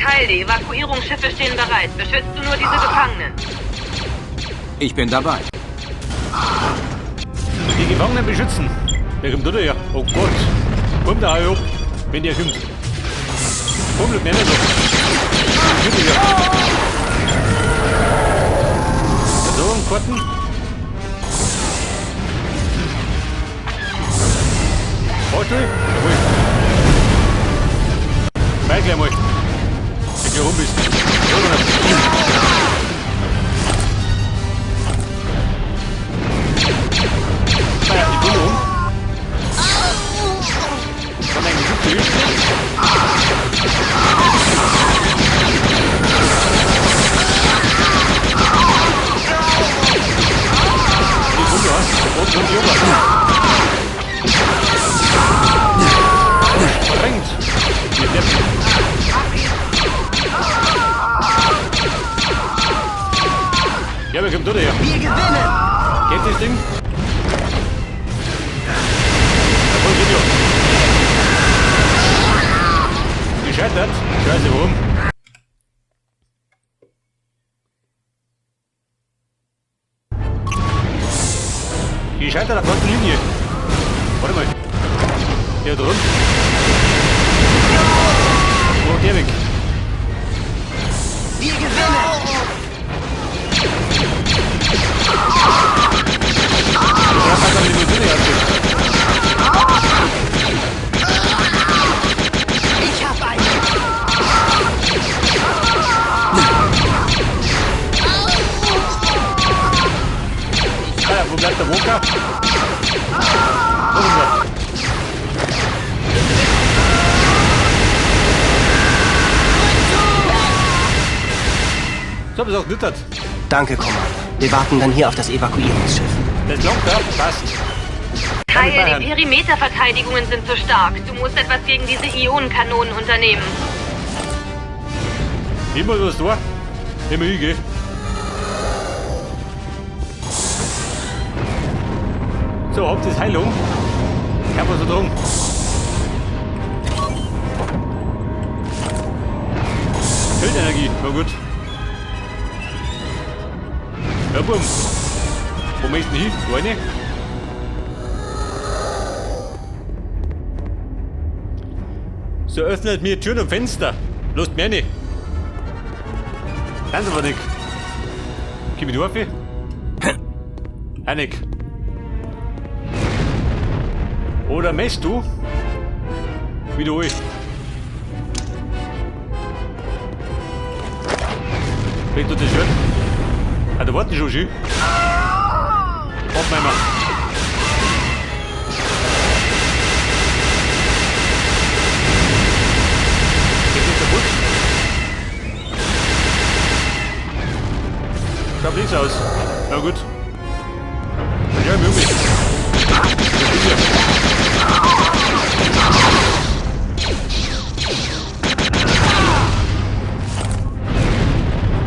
Kyle, die Evakuierungsschiffe stehen bereit. Beschützt du nur diese Gefangenen? Ich bin dabei. Die Gefangenen beschützen. Wer kommt da her? Oh Gott. Kommt da ab, wenn der kommt. Komm, bleib mir nicht so. Kommt her. Versorgungskarten. Fahrstuhl? Jawohl. Bei gleich mal. Wenn du rum bist. Oder nicht? Ah ja, die Bulle um. Kann eigentlich schon viel. Die Bulle, ja. Und und Joghurt. Sprengt. Die Deppen. Ja, wer kommt da her? Wir gewinnen! Geht das Ding? Jawohl, geht ja. Gescheitert? Scheiße, warum? Gescheitert auf der Linie. Warte mal. Der da drüben. Wo der weg? Wir gewinnen! Der hat einfach die Munition nicht ausgeht. Ich hab einen! Ah ja, wo bleibt der Walker? Wo ist er? So, bis auch nüttert. Danke, Commander. Wir warten dann hier auf das Evakuierungsschiff. Das langt da, passt. Kyle, die Perimeterverteidigungen sind zu stark. Du musst etwas gegen diese Ionenkanonen unternehmen. Ich muss was tun. Immer hingehen. So, habt ihr Heilung? Ich hab was drum. Feldenergie, na gut. Ja, Bum. Wo möchten hin? Da rein? So öffnet mir Türen und Fenster. Lasst mir nicht. Ganz aber nicht. Gib mir die auf. Einig. Oder möchtest du? Wie du ich. Wie tut das schön? Ah, da warten schon schön. Warte mal. Geht das kaputt? Schaut nichts aus. Na gut. Dann schau ich mich um. Das ist ja.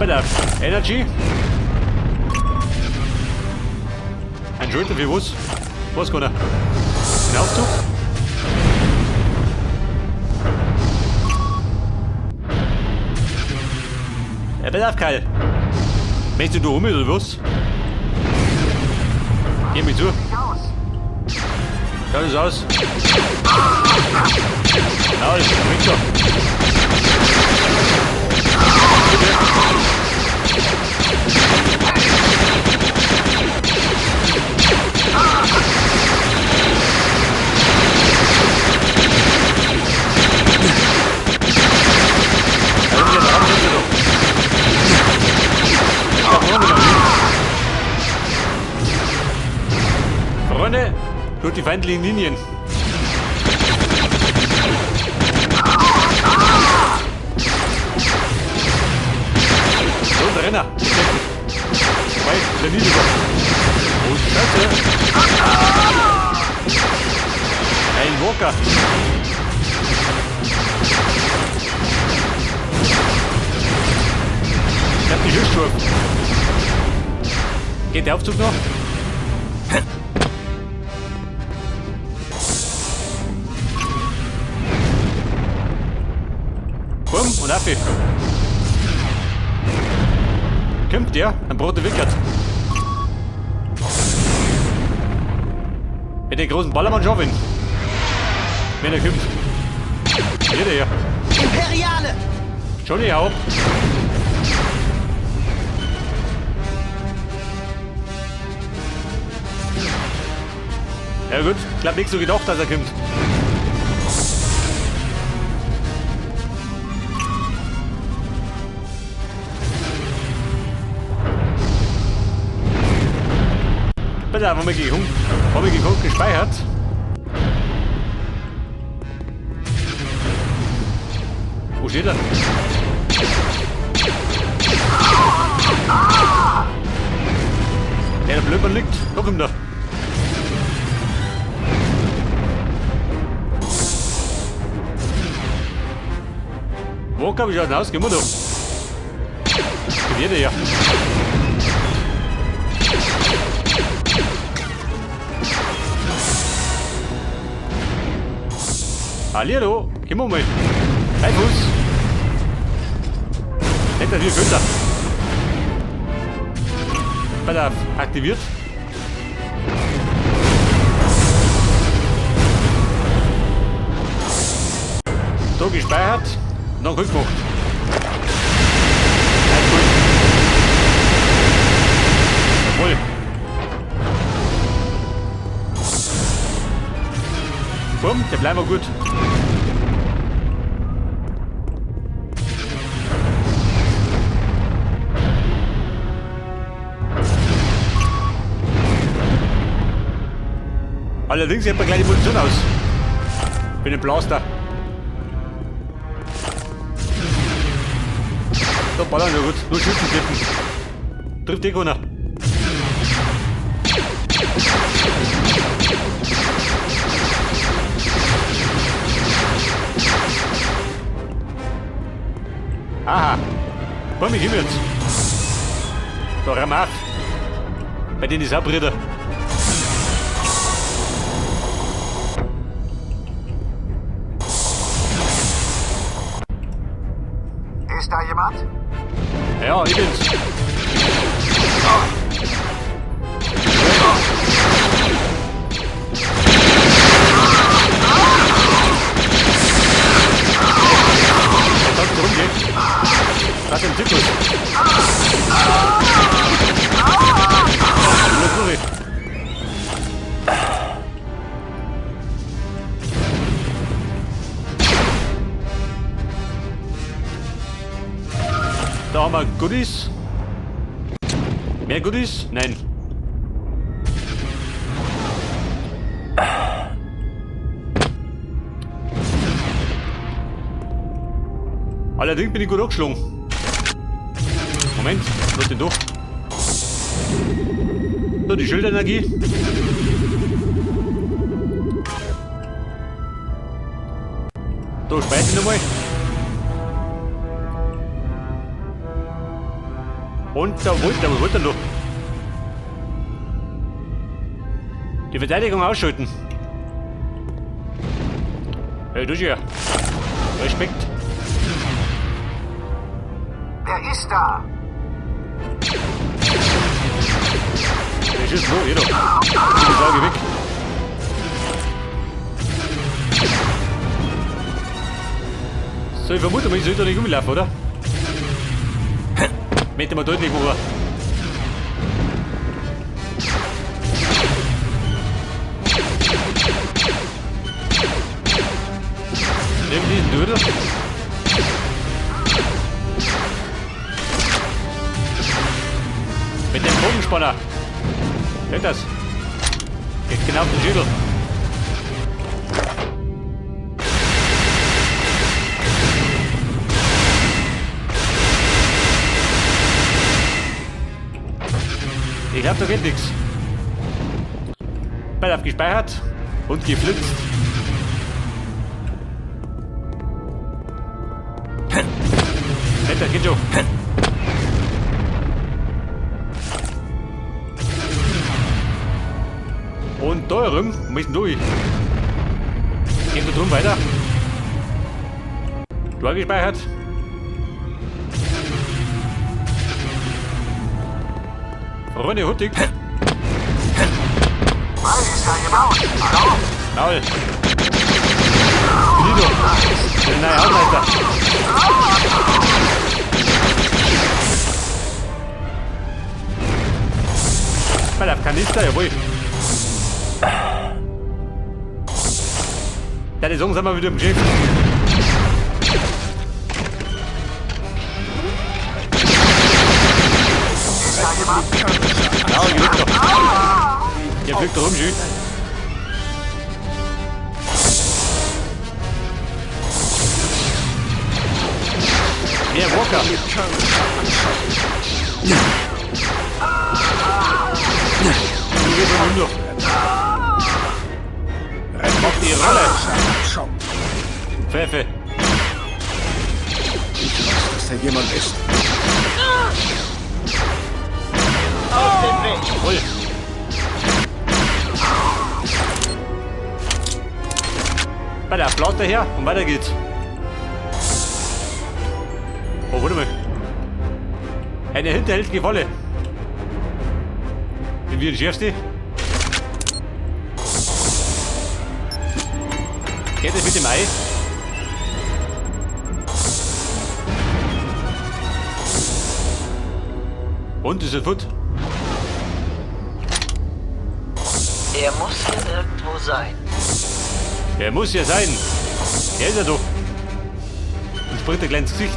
Pass auf. Energy. Ein Schalter für was? Was kann er? Ein Aufzug? Ja, pass auf, Kyle. Möchtest du da um oder was? Geh mir zu. Schau das aus. Ja, das bringt doch. Bitte. Freunde, durch die feindlichen Linien. So, der Renner. Wobei, der Nieder. Oh, Scheiße. Ein Walker. Ich hab die Schiffsstufe. Geht der Aufzug noch? Komm und auf. Kommt der? Ein Brot wickert. Mit den großen Ballermann schon wenn. Wenn er kommt. Hier der. Imperiale! Johnny, hau ab. Ja gut, ich hab nicht so gedacht, dass er kommt. Bitte, haben wir geguckt, gespeichert. Wo steht er? Der Blödmann liegt. Da kommt er. Wo kann ich raus? Gehen wir da. Wird er ja. Hallihallo, komm mal. Hi Fuß. Nicht, dass wir Köter. Pass auf, aktiviert. Da gespeichert. Und dann gemacht. Alles gut. Jawohl. Bumm, der bleibt mal gut. Allerdings, ich hab mir gleich die Munition aus. Bin ein Blaster. Da ballern ja gut. Nur Schützen tippen. Trifft eh keiner. Aha. Komm, ich komm jetzt. Da ram auf. Bei denen ist auch Brüder. Ist da jemand? Ja, ich bin's. Der tanzt rum, gell? Was im Zirkus? Nur durch. Da haben wir Goodies. Mehr Goodies? Nein. Allerdings bin ich gut angeschlagen. Moment, lass den durch. So, die Schildenergie. Da speichere ich nochmal. Und da wollte er, was wollte er noch? Die Verteidigung ausschalten. Hey, du ja. Respekt. Wer ist da? Der schießt nur, jeder. Die Sauge weg. So, ich vermute mal, ich sollte da nicht rumlaufen, oder? Möchte mal deutlich machen. Nimm diesen Dödel. Mit dem Bogenspanner. Hört das? Geht genau auf den Schädel. Ich glaube, da geht nichts. Ball auf gespeichert und geflitzt. Netter, geht schon. Und da herum, wo ist denn durch? Geht da drum weiter. Tor gespeichert. Freunde, huttig. Ist da jemand? Hallo? Maul. Finito. Der neue Hausmeister. Bei der Kanister, jawohl. Ja, die Songs sind wir wieder im Geschäft. Ist da jemand? Ja, ich weg doch. Der fliegt da rum, schön. Mehr Walker. Du gehst rum, Mach die Rolle. Pfeffe. Ich weiß, dass da jemand ist. Aus dem Weg. Jawohl. Bei der Platte her und weiter geht's. Oh, warte mal. Eine hinterhältige Wolle. Wie entschärfst du die? Geht das mit dem Ei? Und ist er fort? Er muss hier irgendwo sein. Er muss ja sein. Er ist er doch. Und springt ein kleines Gesicht.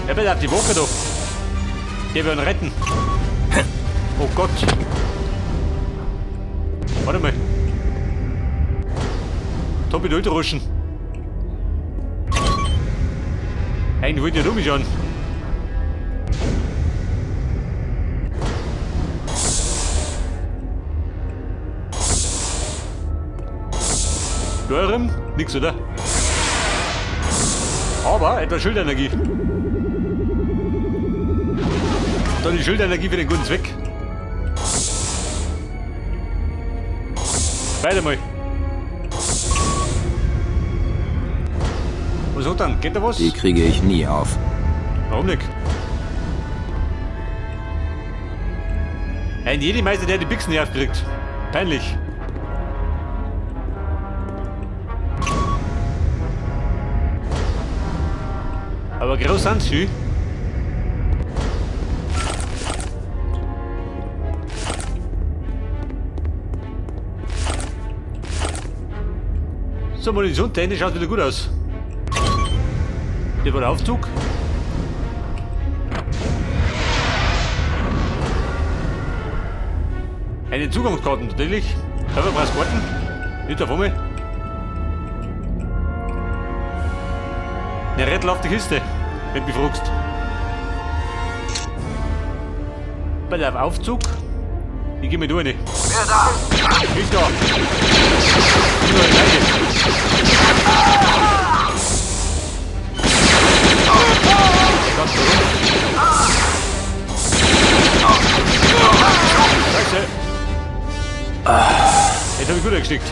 Er bitte auf die Woche doch. Der will ihn retten. Oh Gott. Warte mal. Tobi durchruschen. Eigentlich wollte ich rumschauen. Dörren? Nix, oder? Aber etwas Schildenergie. Dann die Schildenergie für den guten Zweck. Weiter mal. Was hat dann? Geht da was? Die kriege ich nie auf. Warum nicht? Ein Jedi-Meister, der die Bixen nicht aufkriegt. Peinlich. Aber groß sind sie. So, Munition technisch schaut wieder gut aus. Der war der Aufzug. Eine Zugangskarte natürlich. Körperpreiskarten. Nicht auf einmal. Eine Rettel auf die Kiste, wenn du mich fragst. Bei der Aufzug. Ich geh mir da rein. Wer da? Ich da. Nur eine Leiche. Ganz da rum. Scheiße. Jetzt hab ich gut eingesteckt.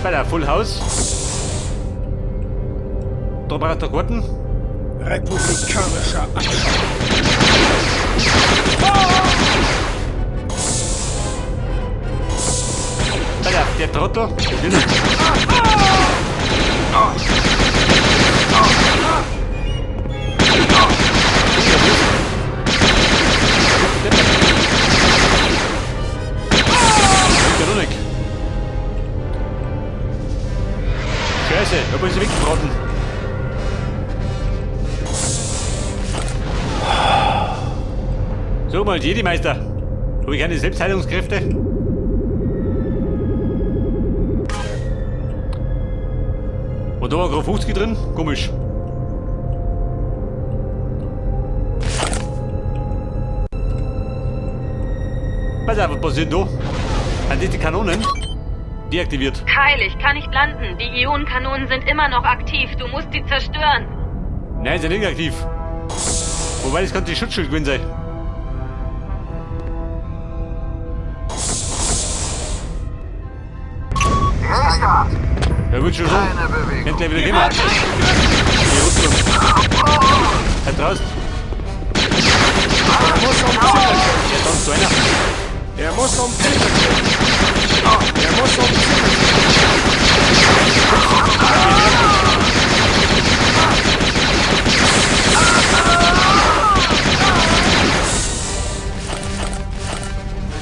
Bei der Full House. Da braucht der Garten. Republikanischer Abschaum. Bei der Trottel. Der Scheiße, da bin ich weggebraten. So, mal Jedi-Meister. Habe ich keine Selbstheilungskräfte? Und da war gerade 50 drin? Komisch. Pass auf, was passiert da? Sind das die Kanonen? Deaktiviert. Kyle, ich kann nicht landen. Die Ionenkanonen sind immer noch aktiv. Du musst sie zerstören. Nein, sind nicht aktiv. Wobei, das könnte die Schutzschild gewesen sein. Wer ist da? Ja, würde schon sagen. Keine Bewegung. Könnt gleich wieder gehen. Die Rüstung. Er draußen. Er muss umzingelt werden. Ja, dann zu einer. Er muss umzingelt werden. Er muss umzingelt werden.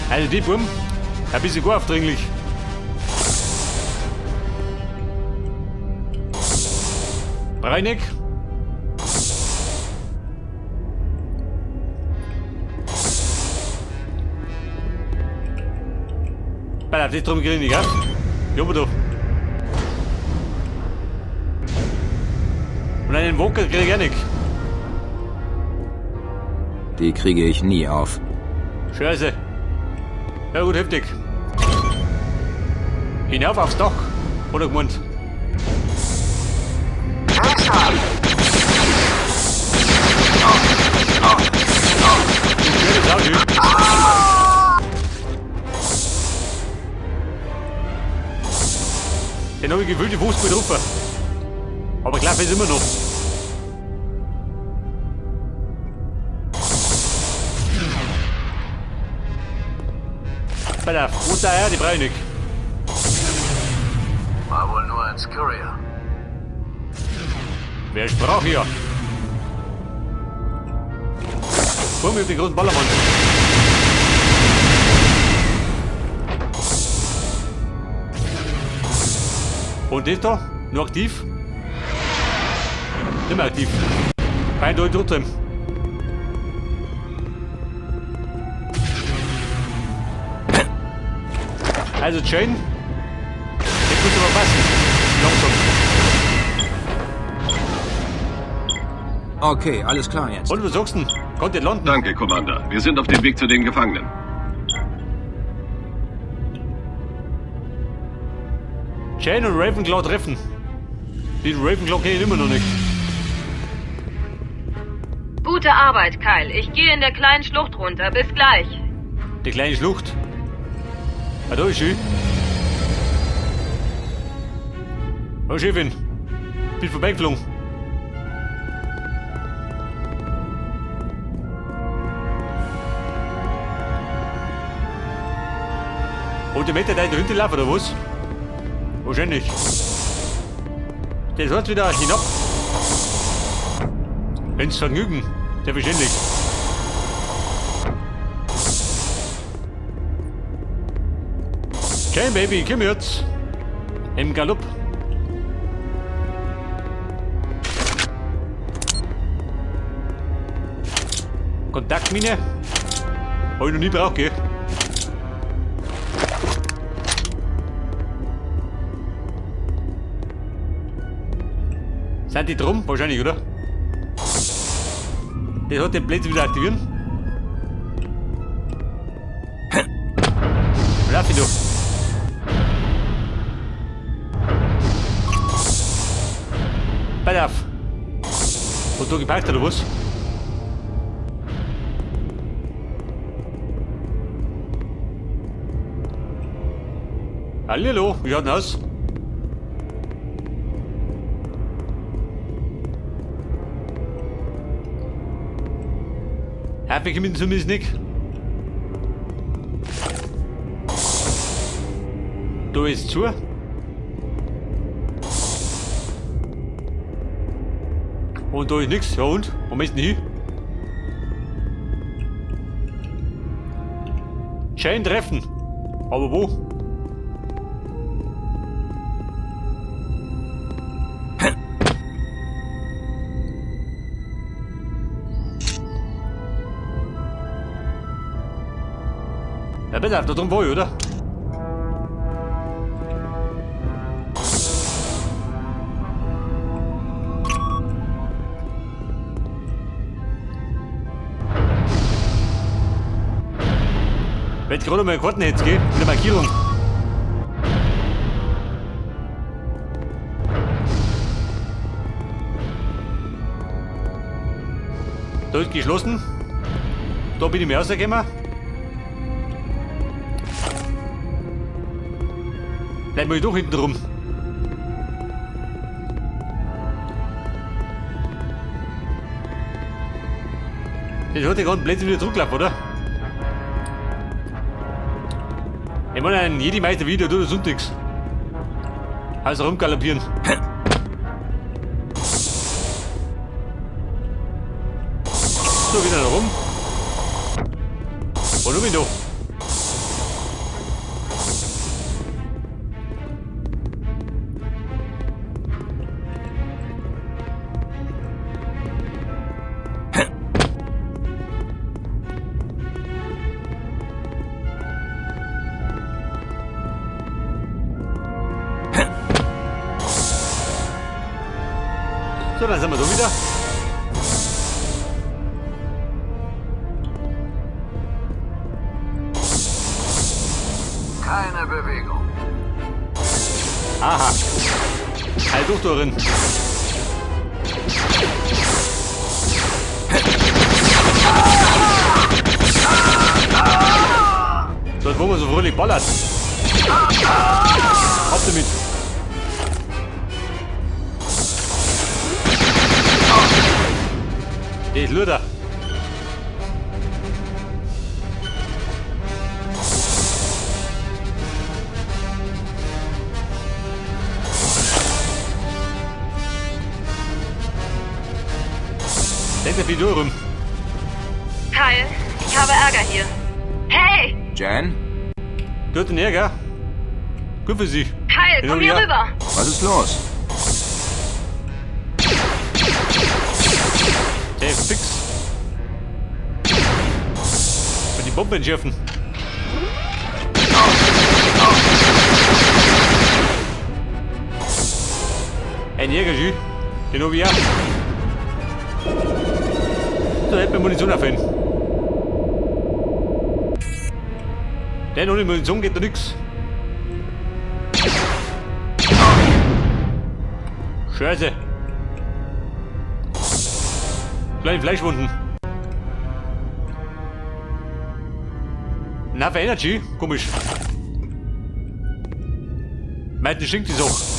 Also die Buben, ein bisschen gar aufdringlich. Breinig. Bei der drum kriege ich nicht, ja? Aber doch. Und einen Wonka kriege ich auch nicht. Die kriege ich nie auf. Scheiße. Ja gut, heftig. Hinauf aufs Dach, hat er gemeint. Wer ist da? Schöne Sau, Typ. Den hab ich gefühlt die 50 Mal getroffen. Aber klar ist immer noch. Pass auf, Ostereier, die brauche ich nicht. War wohl nur ein Courier. Wer sprach hier? Bumm, ich hab den großen Ballermann. Und das da? Nur aktiv? Nicht mehr aktiv. Eindeutig trotzdem. Also Chain. Das muss aber passen. Langsam. Okay, alles klar jetzt. Und was sagst du denn? Kommt ihr landen? Danke, Commander. Wir sind auf dem Weg zu den Gefangenen. Jane und Ravenclaw treffen. Den Ravenclaw kenne ich immer noch nicht. Gute Arbeit, Kyle. Ich gehe in der kleinen Schlucht runter. Bis gleich. Die kleine Schlucht. Ah, da ist sie. Oh, Chefin. Bin vorbeigeflogen. Und der Meter da dahinter laufen, oder was? Wahrscheinlich. Der sollte wieder hinab. Ins Vergnügen. Selbstverständlich. Okay, Baby, komm jetzt. Im Galopp. Kontaktmine. Hab ich noch nie braucht, gell? Sind die drum? Wahrscheinlich, oder? Der hat den Blitz wieder aktivieren. Lauf ich doch. Pass auf. Und du geparkt oder was? Hallo, wie schaut denn aus? Happy kommt zumindest nicht. Da ist zu. Und da ist nichts. Ja und? Wo müssen hin? Schön treffen. Aber wo? Ja, bitte, da drum war ich, oder? Wenn gerade mal Karten jetzt, gell? Mit der Markierung. Da ist geschlossen. Da bin ich mir rausgekommen. Bleib mal doch hinten rum. Das hat ja gerade Blödsinn wieder zurückgelaufen, oder? Ich meine, ein Jedi-Meister wieder, du, das und nix. Also rumgaloppieren. So, wieder da rum. Und um ihn doch. So, dann sind wir da wieder. Keine Bewegung. Aha. Halt durch, darin. Dort, wo man so fröhlich ballert. Ab damit. Der ist Luder. Denkt der Fidur rum. Kyle, ich habe Ärger hier. Hey! Jan? Du hast den Ärger? Gut für sie. Kyle, komm hier rüber! Was ist los? Der ist fix. Mit die Bombe entschärfen. Ein Jäger, Jü. Den hab ich auch. Da hätte man Munition aufhören. Denn ohne Munition geht da nix. Scheiße. Kleine Fleischwunden. Na, für Energy? Komisch. Meistens stinkt die Sache.